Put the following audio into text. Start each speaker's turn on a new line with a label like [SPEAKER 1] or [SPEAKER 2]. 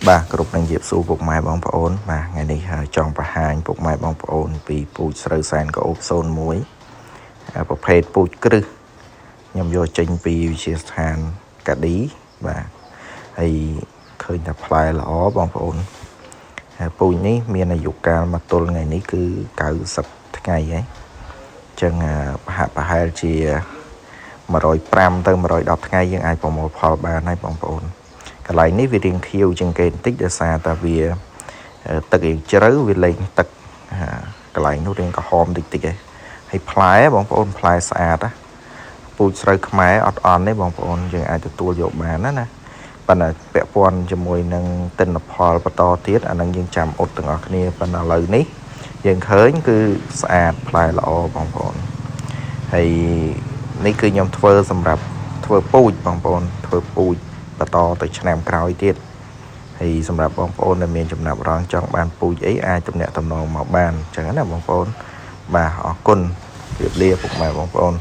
[SPEAKER 1] បាទគ្រប់នឹងជៀបសួរពុកម៉ែបងប្អូនបាទថ្ងៃនេះចង់បង្ហាញពុកម៉ែបងប្អូនពីពូជស្រូវសែនក្អូប01ប្រភេទពូជគ្រឹះខ្ញុំយកចេញពីវិទ្យាស្ថានកាឌីបាទហើយឃើញថាផ្លែល្អបងប្អូនហើយពូជនេះមានអាយុកាលមកទល់ថ្ងៃនេះគឺ90ថ្ងៃហើយអញ្ចឹងប្រហាក់ប្រហែលជា105ទៅ110ថ្ងៃយើងអាចប្រមូលផលបានហើយបងប្អូនកន្លែងនេះវារៀងខៀវជាងគេបន្តិចដោយសារតែវាទឹករៀងជ្រៅវាលេងទឹកកន្លែងនោះរៀងក្រហមតិចតិចឯងហើយផ្លែបងប្អូនផ្លែស្អាតណាពូជស្រូវខ្មែរអត់អន់ទេបងប្អូនយើងអាចទទួលយកបានណាណាប៉ុន្តែពាក់ព័ន្ធជាមួយនឹងទិន្នផលបន្តទៀតអានឹងយើងចាំអត់ទាំងអស់គ្នាប៉ុន្តែឥឡូវនេះយើងឃើញគឺស្អាតផ្លែល្អបងប្អូនហើយនេះគឺខ្ញុំធ្វើសម្រាប់ធ្វើពូជបងប្អូនធ្វើពូជបន្តទៅឆ្នាំក្រោយទៀតហើយសម្រាប់បងប្អូនដែលមានចំណាប់អារម្មណ៍ចង់បានពូជអីអាចទំនាក់ទំនងមកបានអញ្ចឹងណាបងប្អូនបាទអរគុណជម្រាបលាពុកម៉ែបងប្អូន។